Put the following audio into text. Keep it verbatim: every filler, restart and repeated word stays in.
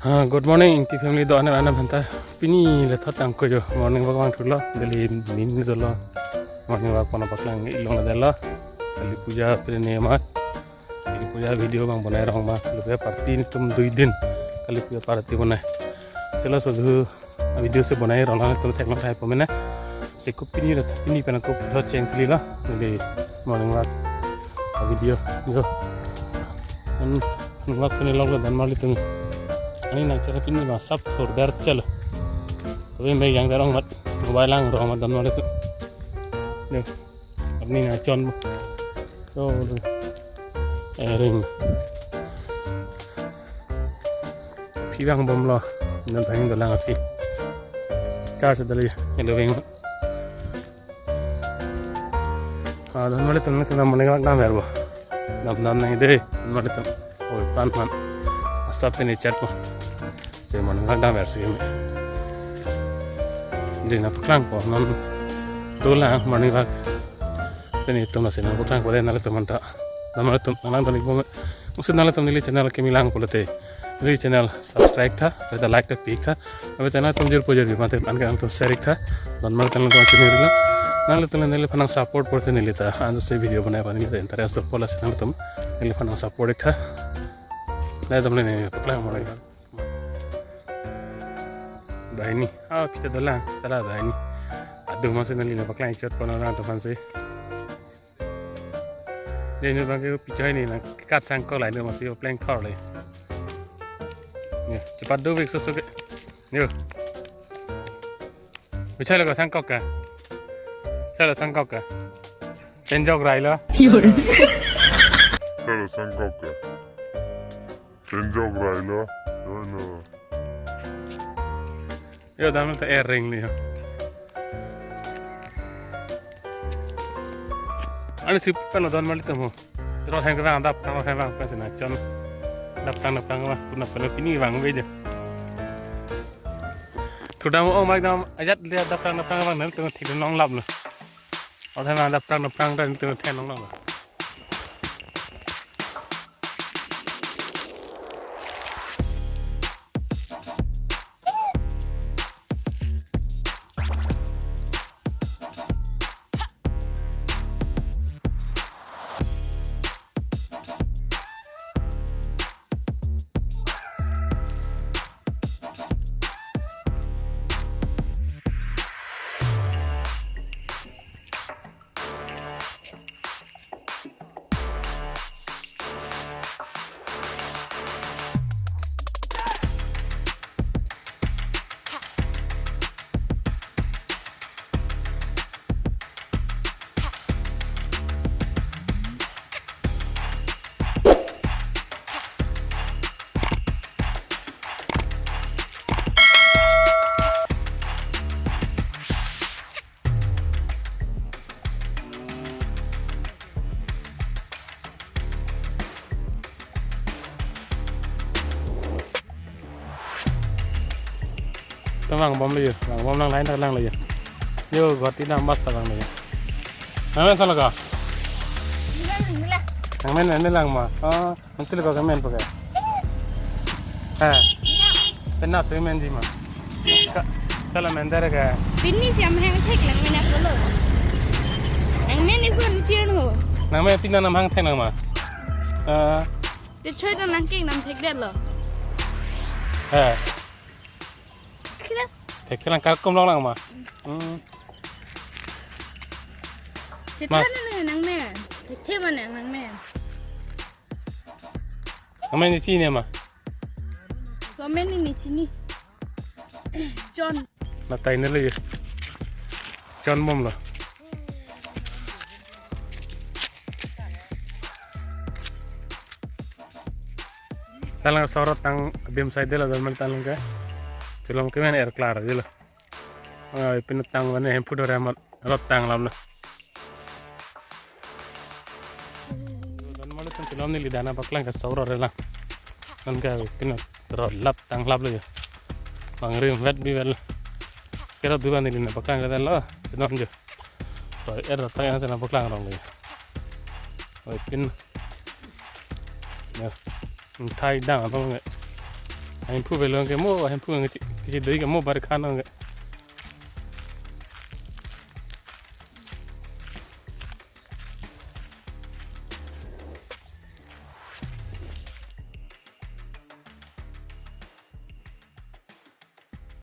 Ah, good morning, Ingti family do-an aphanta. Pini le thot tangko jo, morning walk vangthulo, daily nin dolo. Morning walk pon paklang ilong dolo. Kali puja pine ma. Kali puja video bang bonai rong ma. Kali puja party netum dui din. Kali puja party bonai. Sela sodhu video si bonai rong lang tum theklong thai po mena. Si ko pini rat pini pen ko pura cheng thili la. Daily morning walk. A video jo. An walk pini log dan mali tum. Ani nang chara pini ma sap thor dar chalo. Tobe me yang darong mat. Mobile lang rong mat dan mali tum. Jo. Ani na chon. Jo. Ering. Phi vang bomlo. Dan thang dolang aphi. Charge dali. Hello veng. Ah, dan mali tum na morning walk dam verbo. Dam dam nang de. Dan mali tum. Oi, pan pan. Asap ini chat po. Si morning walk dam versi. Daily nangpaklang po. Non dolang morning walk. Pini tum nasi nangpaklang po de nanglitum anta. Dan mali tum nang dali bom. Maksud nanglitum neli channel kimi lang pulote. Neli channel subscribe tha, beta like tha, pik tha. Beta nangtum jur pujur bi mate an kan tum share tha. Dan mali tum nangtum chini rila. Nanglitum neliphan nang support pulote neli ta. An si video bonai pani ta interest do pulo si nanglitum neliphan nang support tha. Nanglitum neli paklang mo. Banghini. Ah, kita dolang. Salah banghini. Aduh, maksud neli nangpaklang chot pon orang tu fansi. Dei nu bang ke pichoi ni na kat sangkok lai nu masi pleng thor lai. Ni, cepat do bik susu ke. Ni. Pichoi lo ka sangkok ka. Pichoi lo sangkok ka. Penjok rai lo. Pichoi lo sangkok ka. Penjok rai lo. Choi lo. Yo, dan mali ta ering ni yo. Ani si pen lo dan mali ta mo. Ro thang vang dap tang thang vang pen si na chon. Dap tang dap tang vang puna pen pini vang ve je. Thudam ong mak dam ajat le dap tang dap tang vang nel tu thik long lap lo. Ro thang vang dap tang dap tang dan tu thek long lap lo. Tama vang bom le yo, vang bom lang lain tak lang le yo. Yo, goti nam bas tak lang le yo. Nangmen sala ka? Nangmen, nangmen lang ma. Ah. Nangtum le ko kamen po ke? Ha. Penap si men ji ma. Ka, sala men dare ke? Pini si amhang thek lang men apolo. Nangmen isun chir no. Nangmen pini nam hang thek nang ma. Ah. Te choi ta nangkeng nam thek det lo. Ha. Kila. Thek lang kar kum long lang ma. Hmm. Chithan ne nangmen. Thek the ma nang nangmen. Nangmen ni chini ma? So many ni chini. John. Matai ne le. John bom lo. Talang sorot tang dim sai de la dan mali talang ke. Chulom ke men er klar de la. Ai, pin tang wane hem phu dore amat rot tang lam na. Dan mali tum chulom neli dana paklang ke sauro re lang. Nang ke pin rot lap tang lap lo ya. Bang rim vet bi vel. Kira dua neli na paklang ke lo. Chulom jo. Roi er rot tang yang sana paklang rong lo ya. Oi pin. Ya. Thai dang apa nge. Ahemphu avelo ke mo, ahemphu nge kechedoi ke mo, barikha nang ke.